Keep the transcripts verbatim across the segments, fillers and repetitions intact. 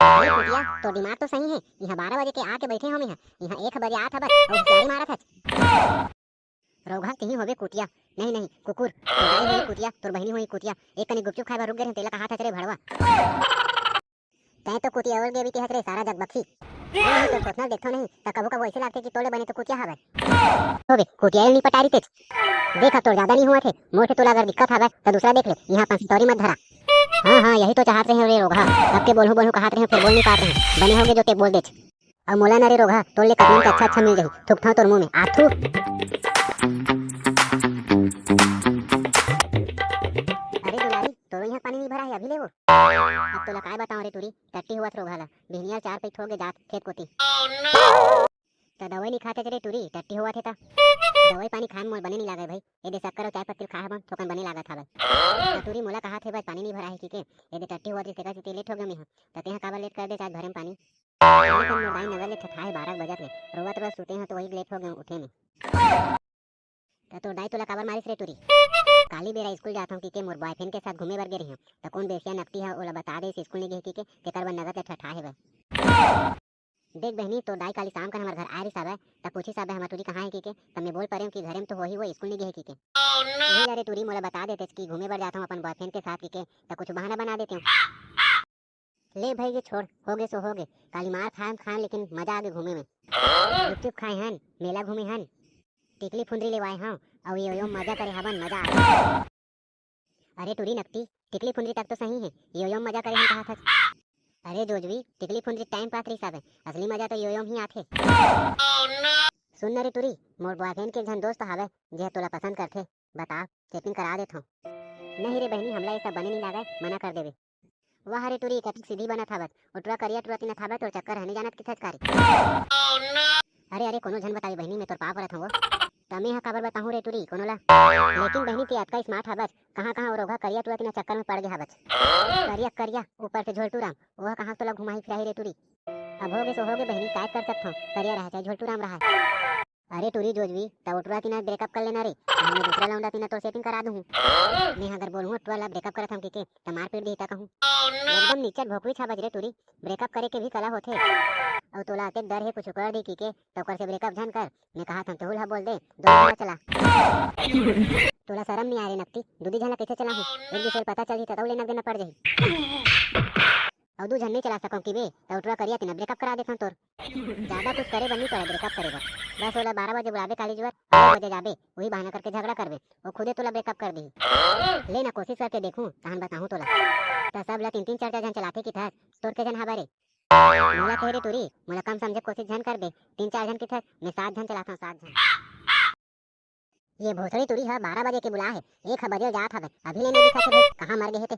अरे कुटिया, तोर दिमाग तो सही हे। इहाँ बारह बजे के आके बइठे हों मेंहा। इहाँ एक बजे आत हवस अउ हुसियारी मारत हस। रोगहा तिहीं होबे कुटिया। नहीं, नहीं, कुकुर। तोर दाई होही कुटिया, तोर बहिनी होही कुटिया। एक कनी गुपचुप खाए बर रुक गे रहेंव, तेला कहात हस रे भड़वा। तैं तो कुटिया ओल गे बीते हस रे, सारा जग बकही। नहीं, नहीं, तोर थोथना ल देखथों नहीं, त कभू-कभू अइसे लागथे कि तोर ले बने तो कुटिया हवय। होबे, कुटिया ल नी पटारी तेच। देख, अब तोर जादा नी होवत हे, मोर से तोला अगर दिक्कत हवय, त दूसरा देख ले, इहाँ अपन सितौरी मत धरा। हाँ, हाँ, यही तो चाहत रहेंव रे रोगहा। कब के बोलहूँ, बोलहूँ कहत रहेंव, फेर बोल नी पात रहेंव। बने होगे जो तैं बोल देच। अउ मोला न रे रोगहा, तोर ले कतनन के अच्छा अच्छा मिल जाही। थूकथंव तोर मुंह में। आ थू। अरे दुलारी, तोरो इहाँ पानी नी भरा हे अभी ले वो? अब तोला काय बतावं रे टूरी, टट्टी होवत रोगहा ला। बिहनिया चार पइत होगे जात खेत कोती। त दवाई नी खातेच रे टूरी, टट्टी होवत हे त। दवाई पानी खाए म मोर बने नी लागय भाई। ए दे शक्कर अउ चाय पत्ती ल खाए हवं, थोकन बने लागत हवय। त टूरी मोला कहत हे बस पानी नी भरा हे कहिके। ए दे टट्टी होवत रहिस तेकर सेती लेट होगे मेंहा। त तेंहा काबर लेट कर देच आज भरे म पानी? अरे, मोर दाई नगर ले ठठाए बारह बजत ले, रोवत रोवत सुते हंव, तो वही लेट हो गेंव उठे में। त तोर दाई तोला काबर मारिस रे टूरी? काली बेरा स्कूल जात हंव कहिके मोर बॉयफ्रेंड के साथ घूमे बर गे रहेंव, त कोन बेसिया नकटी ह ओला बता देस स्कूल नी गे हे कहिके, तेकर बर नगर ले ठठाए हवय। देख बहिनी, तोर दाई काली शाम कन हमर घर आए रिहिस हवय, त पूछिस हवय हमर टूरी कहाँ हे कहिके, त मैं बोल परेंव कि घरे म तो होही, वो स्कूल नी गे हे कहिके। उही ला रे टूरी मोला बता देतेस कि घूमे बर जात हंव अपन बॉयफ्रेंड के साथ कहिके, त कुछ बहाना बना देतेंव। ले भई गे छोड़, होगे सो होगे। काली मार खाएन खाएन, लेकिन मजा आगे घूमे में। गुपचुप खाए हन, मेला घूमे हन, टिकली फुंदरी लेवाए हंव, अउ यो यो मजा करे हवन, मजा आगे। अरे टूरी नकटी, टिकली फुंदरी तक तो सही हे, यो यो मजा करे हन कहत हस। अरे जोजवी, टिकली फुंदरी टाइम पास रहिस हवय, असली मजा तो यो यो म ही आथे। सुन न रे टूरी, मोर बॉयफ्रेंड के एक झन दोस्त हवय, जे तोला पसंद करथे, बता, सेटिंग करा देथंव। नहीं रे बहिनी, हमला ये सब बने नी लागय, मना कर देबे। वाह रे टूरी, कतिक सीधी बनत हवस। ओ टुरा करिया टुरा तिना थाबे तोर चक्कर हे, नी जानत किथस का रे? अरे, अरे, कोनो झन बताई बहिनी, मैं तोर पाँव परत हंव वो। त मैं ह काबर बताहूं रे टूरी कोनो ला? लेकिन बहिनी, ते अतका smart हवस, कहाँ-कहाँ ओ रोगहा करिया टुरा तिना चक्कर में पड़ गे हवस। करिया, करिया, ऊपर से झोलटू राम, ओह कहाँ तोला घुमाही फिराही रे टूरी? अब होगे सो होगे बहिनी, काय कर सकथंव, करिया रहय चाहे झोलटू राम रहय। अरे टूरी जोजवी, त ओ टुरा तिना breakup कर लेना रे, नहीं मैं दूसरा लौंडा तिना तोर setting करा दूहूं। मैं अगर बोलहूं ओ टुरा ला breakup करत हंव कहिके, त मार पीट दिही त कहूं। एकदम निचट भोकवी छाबच रे टूरी, breakup करे के भी कला होथे। अउ तोला अतेक डर हे कुछु कर दिही कहिके, त ओकर से breakup झन कर, मैं कहत हंव तहू ला बोल दे, दू झन ला चला। तोला शरम नी आय रे नकटी, दू दू झन ला कइसे चलाहूं? एक दूसरे ला पता चलही त तहू ले नक देना पड़ जाही। अउ दू झन नइ चला सकंव कहिबे, त ओ टुरा करिया तिना breakup करा देथंव तोर। जादा कुछ करे बर नइ पड़य breakup करे बर। बस ओला बारह बजे बुलाबे college बर, दो बजे जाबे, उही बहाना करके झगड़ा करबे, ओ खुदे तोला breakup कर दिही। ले ना कोशिश करके देखहूं, तहन बताहूं तोला। त सब ला तीन तीन चार चार झन चलाथे किथस, तोर के झन हवय रे? मोला कहे रे टूरी, मोला कम समझे कोशिश झन करबे, तीन चार झन किथस, मैं सात झन चलाथंव, सात झन। ये भोसड़ी टूरी ह बारह बजे के बुलाए हे, एक ह बजे जात हवय, अभी ले नइ दिखत हे भाई, कहाँ मर गे हे ते?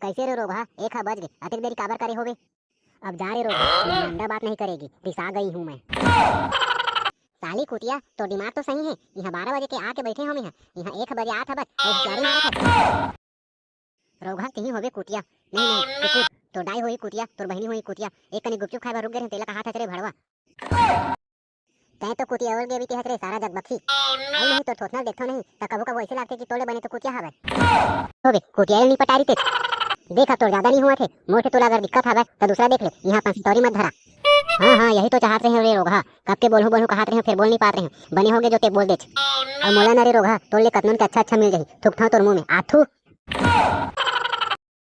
कइसे रे रोगहा, एक ह बज गे, अतेक देरी काबर करे होबे? अब जा रे रोगहा, मैं लंडा बात नहीं करेगी, रिसा गई हूँ मैं। साली कुटिया, तोर दिमाग तो सही हे, इहाँ बारह बजे के आके बइठे हों मेंहा, इहाँ एक बजे आत हवस, अउ हुसियारी मारत हस। रोगहा तिहीं होबे कुटिया। नहीं, नहीं, कुकुर, तोर दाई होही कुटिया, तोर बहिनी होही कुटिया। एक कनी गुपचुप खाए बर रुक गे रहेंव, तेला कहात हस रे भड़वा। तैं तो कुटिया ओल गे बीते हस रे, सारा जग बकही। अउ नहीं, तोर थोथना ल देखथंव नहीं, त कभू-कभू अइसे लागथे कि तोर ले बने तो कुटिया हवय। होबे, कुटिया ल नी पटारी तेच। देख, अब तोर जादा नी होवत हे, मोर से तोला अगर दिक्कत हवय, त दूसरा देख ले, इहाँ अपन सितौरी मत धरा। हाँ, हाँ, यही तो चाहत रहेंव रे रोगहा, कब के बोलहूँ, बोलहूँ कहत रहेंव, फेर बोल नी पात रहेंव, बने होगे जो तैं बोल देच। अउ मोला न रे रोगहा, तोर ले कतनन के अच्छा, अच्छा मिल जाही, थूकथंव तोर मुँह में, आ थू।